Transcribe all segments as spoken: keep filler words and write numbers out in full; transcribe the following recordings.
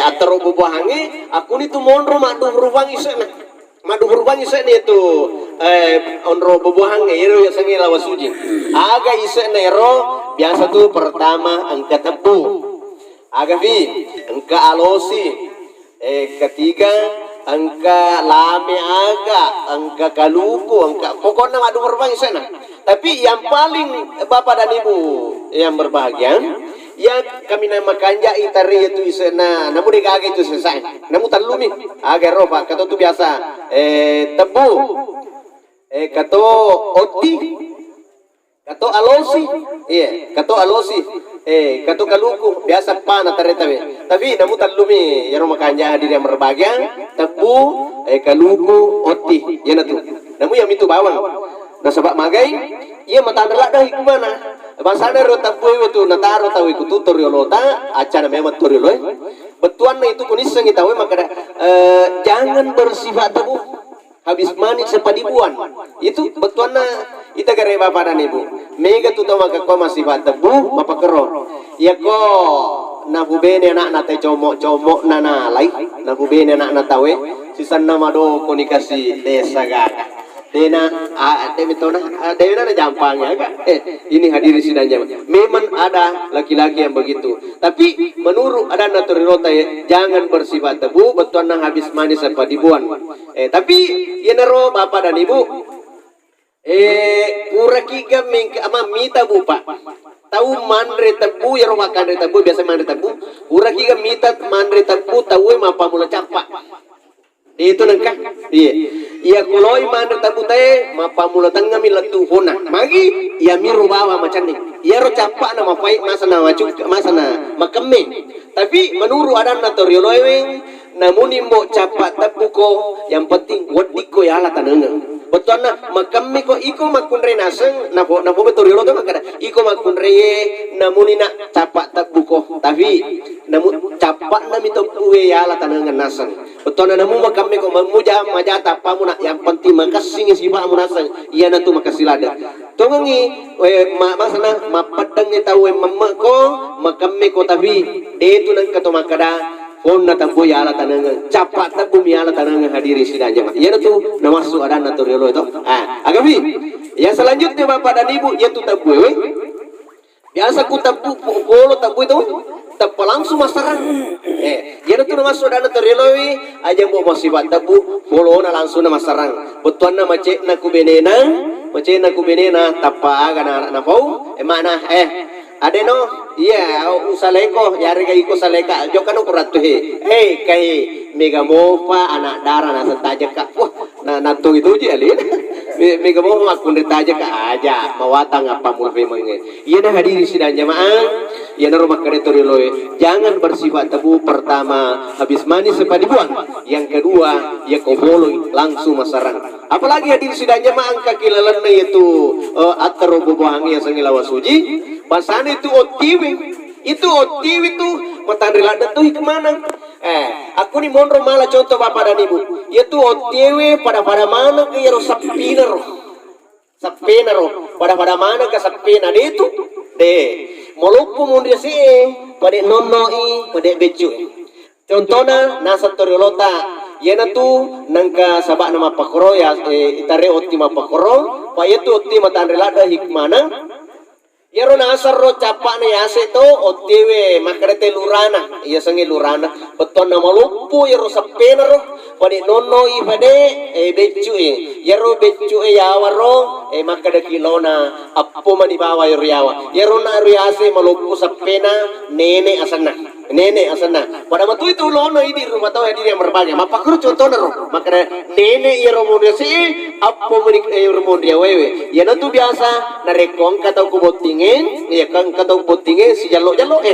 Attaro buah-buahangnge, akkuni tu monro madduhurufang ise'na. Madduhurufang ise'na itu, eh, onro buah-buahangnge, iyaro yasengnge lawa suji. Aga ise'na ero, biasa tu pertama engka tebbu. Aga fi, engka alosi. Eh, ketiga, engka lame aga, engka kaluku, engka, pokokna madduhurufang ise'na. Tapi yang paling, Bapak dan Ibu yang berbahagia, ya, kami na makanja itare itu ise'na, namu de gaga itu sesai. Namu tellumi. Aga ero, Pak, kato tu biasa, eh, tebbu. Eh, kato otti. Kato alosi. Iya, kato alosi. Eh, kato kaluku, biasa pana tareta we. Tapi namu tellumi, iyaro makanja hadirin yang berbahagia, tebbu, eh, kaluku, otti. Iyana tu. Namu yang itu bawang. Nasaba magai, iya matanre ladde hikmana. Bangsana ro tebbu we tu nataro tau iku tu toriolota, accana memang toriolo e. Bettuanna itu kunissengi tau e makkeda, eh, jangan bersifat tebbu. Habis manis sepadibuan. Itu bettuanna ita gare Bapak dan Ibu. Mega tu tau makkekko massifat tebbu, mapakero. Iyako napubene anakna te comok-comokna nalai, napubene anakna tau e, sisenna madoko nikasi desa gaga. Dena, ah, de metona, ah, dena na jampangi aga. Eh, ini hadirin sidang jamaah. Memang ada laki-laki yang begitu. Tapi menurut adanna toriolota e, jangan bersifat tebbu, bettuanna habis manis sepadibuan. Eh, tapi iyanaro Bapak dan Ibu, eh, puraki ga mengka-, ama mita bu, Pak. Tau manre tebbu, iyaro makkanre tebbu, biasa manre tebbu. Puraki ga mita manre tebbu, tau e mappamula cappa. Itu nengka? Iya. Iya kuloi manre tebbu tae, mappamula tengngami lettu fonna. Magi, iya miro bawa macanning. Iyaro cappa'na mapai, masana macuk-, masana makemme. Tapi menurut adanna toriolo e, namuni mbo cappa tebbuko, yang penting weddikko yala tanengeng. Bettuanna makemmiko iko makkunrai naseng, napo, napo toriolo tu makkeda, iko makkunrai e, namuni na cappa tebbuko. Tapi namu cappa'na mi tebbu e yala tanengeng naseng. Bettuanna namu makammeko mammuja maja tappamu na, yang penting makessingi sifa'mu naseng, iyanatu makessi ladde. Tongengi, eh, ma-, masana mappeddengngi tau e mammeko, makammeko tapi detu nengka to makkeda fonna tebbu yala tanengeng, cappa tebbu mi yala tanengeng hadirin sidang jamaah. Iyanatu namassu adanna toriolo e to. Ah, agapi. Yang selanjutnya Bapak dan Ibu, iyatu tebbu e. Biasa ku tebbu, po-, polo tebbu itu, teppa langsung massarang. Eh, iyana tu namassu adanna toriolo e, aja mbo massifat tebbu, polona langsung na massarang. Bettuanna mace'na ku benena, mace'na ku benena, tappa aga na, na pau, eh, makna, eh, adeno, iya, usaleko, yarega iko saleka, jokano ku rattu he. Eh, kai, mega mopa anak dara naseng tajekka. Wah, na, nattogi toji alena. Me-, mega mopa makkunrai tajekka, aja, mawatang appammula pemengnge. Iyana hadirin sidang jamaah, iyanaro makkeda toriolo e, jangan bersifat tebbu, pertama habis manis sepadibuan, yang kedua, iya ko foloi langsung massarang. Apalagi hadirin sidang jamaah engka ki lalenna iyatu, eh, attaro buah-buahan yasengnge lawa suji, bangsana itu otti we. Itu otti we tu matanre ladde tu hikmana. Eh, akkuni monro mala contoh Bapak dan Ibu. Iyatu otti we pada-pada maneng ke iyaro seppina ro. Seppena ro, pada-pada maneng ke seppena, de tu, de. Maloppo monri ase e, pade nonno i, pade beccu e. Contohna, naseng toriolota, iyana tu nengka saba'na mappakoro ya, eh, itare otti mappakoro, pa iyatu otti matanre ladde hikmana, iyaro naseng ro cappa'na yase to, otti we makkeda te lurana, iyasengnge lurana. Bettuanna maloppo iyaro seppena ro, pade nonno i pade, eh, beccu e. Iyaro beccu e yawa ro, eh, makkeda kilona, appo mani bawa iyaro yawa. Iyaro na ro yase maloppo seppena, nene asenna. Nene asenna. Pada matu itu lona idi rumah tau hadirin yang berbahagia. Mappakuru contohna ro. Makkeda nene iyaro monri ase e, appo mani, eh, iyaro monri awewe. Iyana tu biasa, narekko engka tau ku bottinge, iya engka tau ku bottinge, sijallo-jallo e.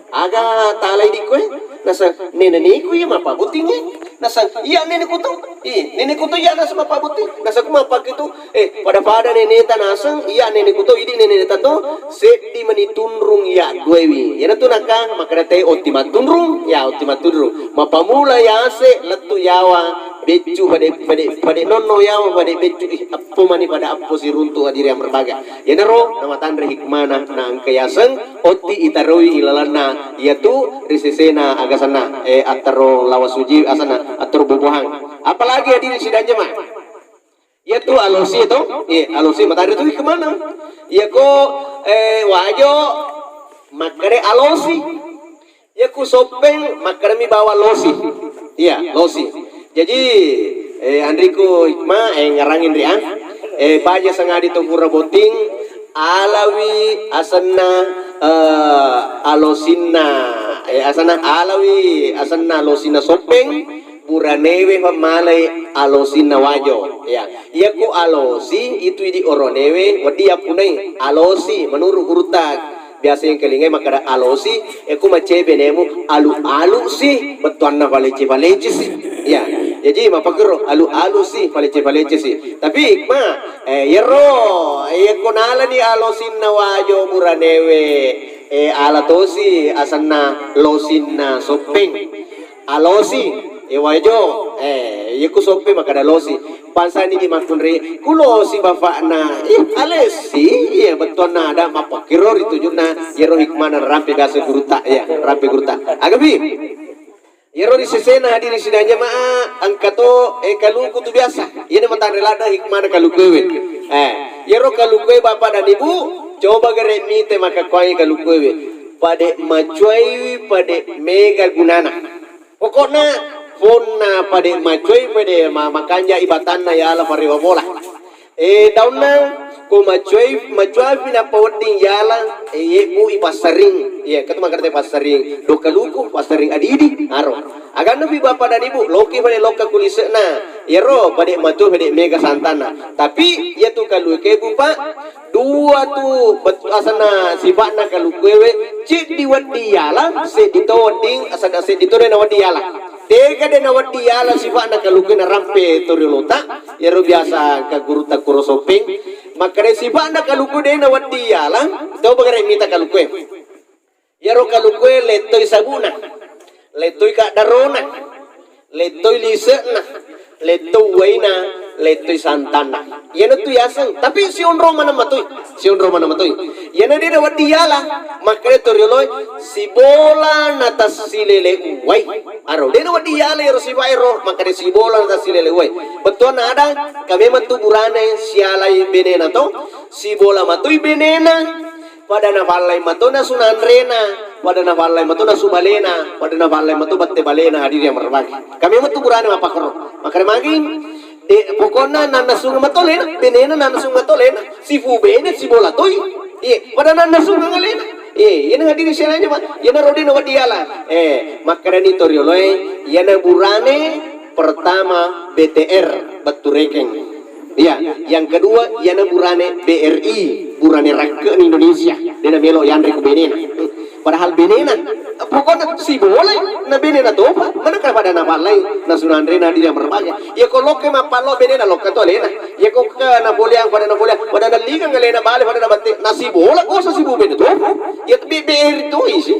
Aga tala idikku e? Naseng, nene niku iya mappabotting e. Naseng, iya nene kutu. Ih, nene kutu iya naseng mappabotting. Naseng ku mappakitu. Eh, pada-pada neneta naseng, iya nene kutu, idi neneta to, seddi mani tunrung iya duewi. Iyana tu nakang, makkeda te otti mattunrung, ya otti mattunrung. Mappamula yase, lettu yawa, beccu, pade, pade, pade nonno yawa, pade beccu, ih, eppo mani pada eppo siruntu, hadirin yang berbahagia. Iyanaro namatanre hikmana, na engka yaseng otti itaroi ilalanna, iyatu ri sesena agasanna, eh, attaro lawa suji asanna, attaro bubuhang. Apalagi hadirin sidang jemaah. Iyatu alosi to, eh, alosi matanre tu hikmana. Iyako, eh, wajo makkare alosi. Iya ku soppeng, makkedami bawang losi. Iya, losi. Jaji, eh, anriku hikmah, eh, ngarangin ri, ah. Eh, baja sangadi to pura botting, alawi asenna, eh, alosinna, eh, asenna alawi asenna losinna soppeng, buranewe pammalai alosinna wajo. Ya, iya ku alosi itu idi oronewe, wedi appunai alosi menurut gurutta. Biasa engkalingai makkeda alosi, e, ku macai benemu alu-alu si, bettuanna palece-palece si. Ya, jaji mapakkero alu-alu si, palece-palece si. Tapi, ma, eh, yero, eh, ko nalani alosinna wajo buranewe, eh, ala tosi asenna losinna soppeng. Alosi, e, wajo, eh, iya ku soppeng makkeda losi. Bangsani di makkunrai, ku losi bapakna, ih, alesi, iya, bettuanna ada mappakkiro ri tujunna, iyaro hikmana rampe biasa gurutta, ya, rampe gurutta. Agapi, iyaro di sesena hadirin sidang jamaah, engka to, eh, kaluku tu biasa. Iyana matanre ladde hikmana kalukuewe. Eh, iyaro kalukue bapak dan ibu, coba gare mite makkakkuangi kalukuewe. Pade macuai, pade mega gunana. Pokokna, ponna pade macoi pade ma-, makanja ibatanna yala parewa bola. Eh, daunna, ko macoi, macuapi nappa wedding yala, eh, yebbu i passaring. Iya, katu makkeda passaring. Lokka luku, passaring adidi, aro. Aganna pi bapa dan ibu, loki pade lokka kulisekna. Yero, pade matu, pade mega santanna. Tapi, iya tu kalue kebu, Pak. Dua tu bet-, asanna sifa'na kalukuewe, ceddi wedding yala, seddi to wedding, asanna seddi to de nawedding yala. Tega de nawedding yala sifa'na kalukue narampe to riolota, iyaro biasa engka gurutta kuro soppeng. Makkeda sifa'na kalukue de nawedding yala, to bagare mita kalukue. Iyaro kalukue lettoi sabuna, lettoi kaddarona, lettoi lise'na, lettoi uwaina, lettoi santanna. Iyana tu yaseng, tapi sionro maneng matoi, sionro maneng matoi. Iyana de nawedding yala, makkeda to rioloe, sibola natassilele uwai. Aro, de nawedding yala iyaro sifa ero, makkeda sibola natassilele uwai. Bettuanna ada, ka memang tu burane sialai benena to, sibola matoi benena, pada nafallai mato nasu nanrena, pada nafallai mato nasu balena, pada nafallai mato bette balena, hadirin yang berbahagia. Kami metu burane mappakkoro. Makkeda magi, de, pokokna nannasunga mato lena, benena nannasunga mato lena. Sifu bene, sibola toi. Iye, pada nannasunga alena. Iye, iyana hadirin sialanya, Pak. Iyana rode nawedding yala. Eh, makkedani to rioloe, iyana burane pertama B T R, bettu rekeng. Iya, yang kedua, iyana burane B R I, burane rakkeni Indonesia. De namelo yanre ku benena. Padahal benena, pokokna sibolai, na benena topa, mana kada pada nafallai, nasu nanrena, hadirin yang berbahagia. Iya ko lokke mappallo benena, lokka to alena. Iya ko ke napoleang, pada napoleang, pada nalingang alena bale, pada nabatte, nasibola, kosa sibu bene topa. Iya B R I to isi.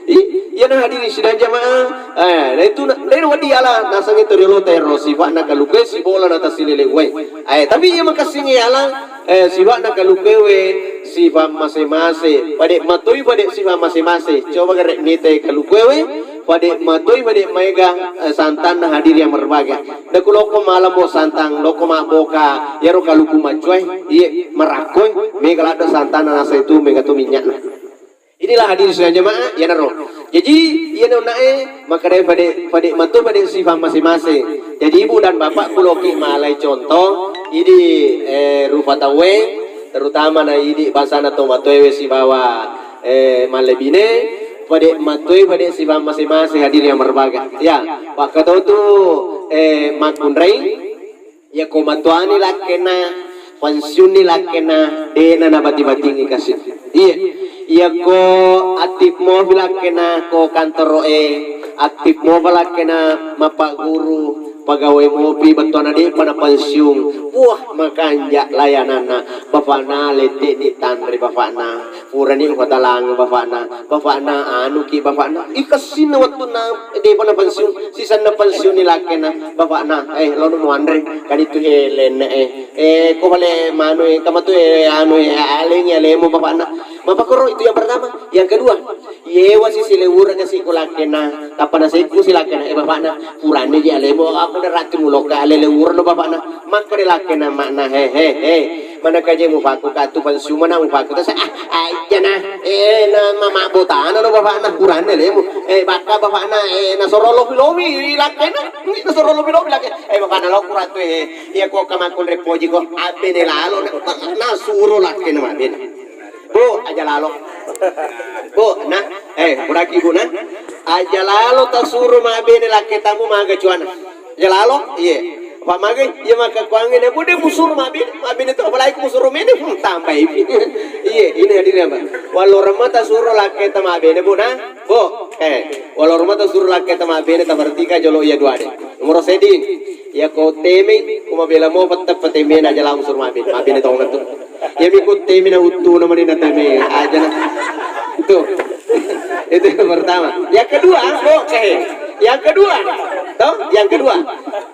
I, iyana hadirin sidang jamaah, eh, na itu na, na itu wedding yala, nasengnge to riolota ero, sifa'na kalukue, sibola natassilele uwai. Eh, tapi iya makessing yala, eh, sifa'na kalukuewe, sifa mase-mase. Pade matoi pade sifa mase-mase. Coba gare mite kalukuewe, pade matoi pade maega, eh, santanna, hadirin yang berbahagia. Naku lokko malambo santang, lokko mabboka, iyaro kaluku macuai, iye, marakkoe, mega ladde santanna, nasa itu mega tu minyakna. Inilah hadirin sidang jamaah, iyanaro. Jaji, iyana onnae, makkedai pade, pade matu pade sifa mase-mase. Jaji, ibu dan bapak, ku loki malai contoh, idi, eh, rupa tauwe, terutama na idi bangsana tomatoewe sibawa, eh, mallebine, pade matoi pade sifa mase-mase, hadirin yang berbahagia. Ya, pakkatotu, eh, makkunrai, Iyako matuani lakkena, pensiunni lakkena, de'na nabati-batingi kasi. Iya. Iyako aktif mopi lakkena ko kantoro'e, aktif mopa lakkena mappagguru, Pegawai mopi bettuanna de'pa na pensiun. Wah, makanja layananna. Bapakna lette'ni tanre bapakna. Purani upatalangeng bapakna. Bapakna anuki bapakna. Ikessinna wettunna de'pa na pensiun. Sisenna pensiunni lakkena. Bapakna, eh, laono muanre. Kan itu he lenne, eh. Eh, ko pale manu, eh, kamatu, eh, anu, eh, alengi alemu bapakna. Mapakoro itu yang pertama. Yang kedua, Yewa si silewureng si ko lakkena, tappa nasekku si lakkena, eh, bapakna, puranni ji alemu, aku de ratu muloka, ale lewureng no bapakna, makkeda lakkena, makna, he, he, he, mana kaje mupakku katu pensiun mana mupakku, terus, ah, aja nah, eh, na, ma, ma, botana no bapakna, puranni alemu, eh, bakka bapakna, eh, nasoro lobi-lobi lakkena, nasoro lobi-lobi lakkena, eh, bapakna lo kuratu, eh, iya ko kamakun repoji ko, abene lalo, na, nasuro lakkena mabene. Bu, aja lalo. Bu, nah, eh, buraki bu, nah. Aja lalo tasuro mabene lakketamu maga cuana. Aja lalo, iye. Apa maga, iye maka kuange ne bu de musuro mabene, mabene tu apalagi musuro mene, hmm, tambai. Iye, ini hadirnya, Pak. Walau rema tasuro lakketa mabene bu, nah. Bu, eh, walau rema tasuro lakketa mabene tapertika jolo iya dua de. Nomor seding. Iya ko teme, kuma bela mo petta petemena aja lalo musuro mabene, mabene tongeng tu. Iya mi kuttemi na uttu na mani na teme aja na. Itu. Itu yang pertama. Yang kedua, oke. Yang kedua. Toh? Yang kedua.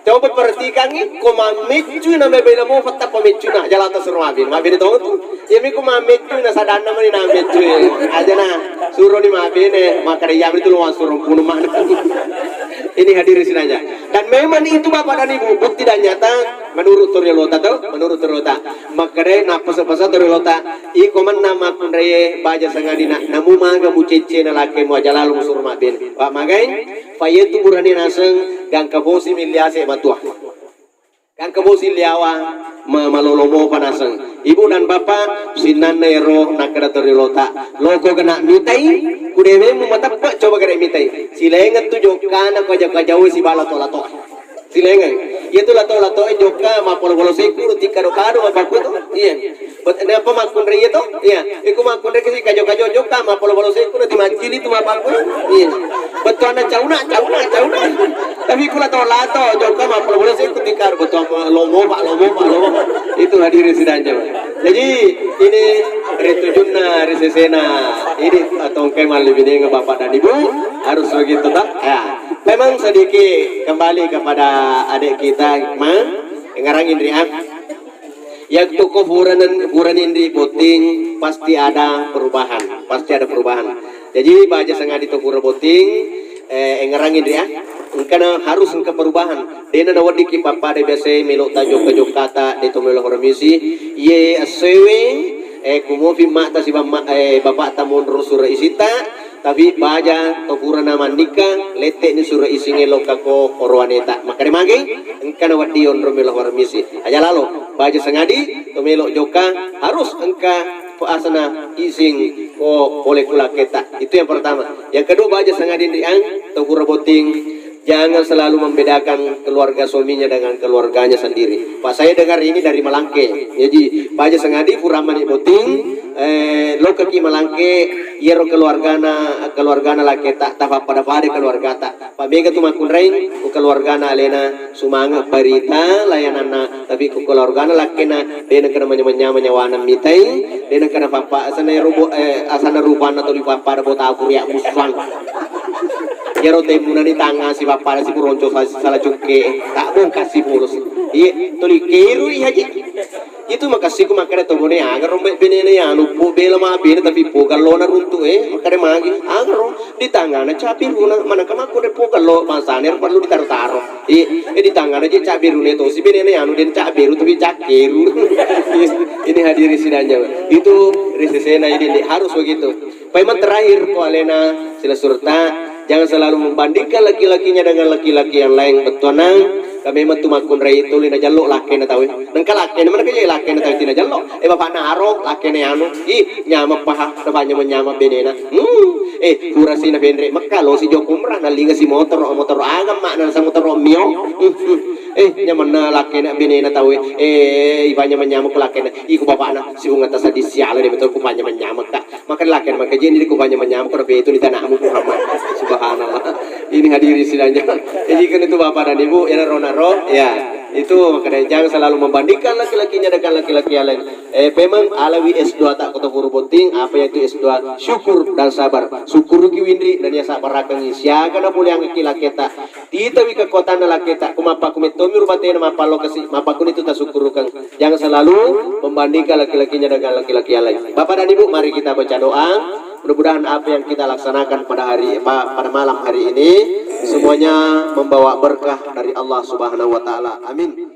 Coba perhatikan nih, ko mammeccu na bebela mo fatta pameccu na jalan tas rumah bin. Mabene tong tu. Iya mi ko mammeccu na sadanna mani na meccu. Aja na. Suruh ni mabene, maka dia itu luas suruh bunuh mana. Ini hadirin sidang. Dan memang itu Bapak dan Ibu, bukti dan nyata menurut toriolota toh, menurut toriolota. Makkedai nappese-pese toriolota, iko menna makkunraie baja sangadina, namu maga mucecce na lakkemu aja lalo musuro mabbene. Wa magai, fayetu burane naseng gangka bosi miliase matua. Gangka bosi liawa ma-, malolo mopa naseng. Ibu dan bapak, sinnanna ero nakkeda toriolota. Loko kena mitai, kudewemu mateppe coba kena mitai. Silengeng tu jokkana kaja-kajau sibala tola-tola. Silengeng. Iya tu lato-lato e jokka mappolo-polo sekku tikka do kado apa kuto. Iya. Bet-, napa makkunrai iya to? Iya. Iku makkunrai kasi kajo-kajo jokka mappolo-polo sekku nanti maccili tu mapakku. Iya. Bettuanna cauna, cauna, cauna. Tapi ku lato-lato jokka mappolo-polo sekku tikka do bettuan lomo pak, lomo pak, lomo pak. Itu hadirin sidang jamaah. Jadi ini ritujunna risesena ini tongkai mallibinenga bapak dan ibu harus begitu toh. Ya. Memang sedikit kembali kepada adik kita, Ma, engngarang Indri, ah. Yang toko furanen, furani Indri botting, pasti ada perubahan, pasti ada perubahan. Jadi, baja sangadi to fura botting, eh, engngarang Indri, ah. Engkana harus engka perubahan. Dena naweddikki pappada biasa melo ta jokka-jokkata, de to melo hormisi. Iye, assewe, eh, kumofi mata si bamma, eh, bapak ta monro sura isita, Tapi baja to purana mannikka, lette'ni sura isingnge lokka ko orowaneta. Makkeda magi, engkana wedding onro melo warmisi. Aja lalo, baja sangadi, to melo jokka, harus engka asana ising ko pole ku lakketa. Itu yang pertama. Yang kedua, baja sangadi riang, to pura botting, jangan selalu membedakan keluarga suaminya dengan keluarganya sendiri. Pak, saya dengar ini dari Malangke. Jadi, baja sangadi pura mani botting, eh, lokaki Malangke, iyaro keluargana, keluargana lakketa, tapappada-pada keluargata. Pak, mega tu makkunraing, ku keluargana alena sumanga barita layananna, tapi ku keluargana lakkena, dena kena manya-manya manyawana mitai, dena kena papa, asana rubo, eh, asana rupanna tuli pappada bota aku riak musang. Iyaro temmunani tangnga sipappada sipuronco sa-, sala cukke, tak bongkar sipulus. Iye, tuli keru i haji. Itu makasiku makkeda to bone, aga rombe benena ya, lupu bela ma bene tapi po gallona runtu, eh, makkeda magi, aga ro, di tangana capi runa, manaka makko de po gallo, bangsane ro perlu ditaro-taro. Eh, eh, di tangana je capi rune to, si benena ya, anu den capi ru tapi cakkeru. Ini hadirin sidang jamaah. Itu risesena ini, ini harus begitu. Paimeng terakhir ko alena sila surta, jangan selalu membandingkan laki-lakinya dengan laki-laki yang lain. Bettuanna, ka memang tu makkunrai tuli najallo lakkena tau. Nengka lakkena mana kaje lakkena tau tina jallo. Eh, bapakna aro lakkena anu. Ih, nyameng paha, napa nyameng-nyameng benena. Hmm, eh, purasi na penre Mekka lo si jokka umrah, nalinga si motoro, motoro aga makna sa motoro mio. Hmm, hmm. Eh, nyamenna lakkena benena tau. Eh, ipa nyameng-nyameng ko lakkena. Iko bapakna, si bunga tasadi siala de betul ku panyameng-nyameng ka. Maka lakkan maka jeni ku panyameng-nyameng ko petu ni tanamu Muhammad. Subhanallah. Ini hadirin sidang jamaah. Jadi kan itu Bapak dan Ibu, ya, ro naro, ya. Itu makanya jangan selalu membandingkan laki-lakinya dengan laki-laki yang lain. Eh, memang alawi S dua tak kota Purubotting, apa yaitu S dua syukur dan sabar. Syukur ki winri dan ya sabar akan siaga na puliang ki laketa. Tita wi kekuatan laketa, ku mappaku mettomi rubatena mappallokasi, mappakuni itu tasyukurukang. Jangan selalu membandingkan laki-lakinya dengan laki-laki yang lain. Bapak dan Ibu, mari kita baca doa. Mudah-mudahan apa yang kita laksanakan pada hari pa- pada malam hari ini semuanya membawa berkah dari Allah Subhanahu wa taala. Amin.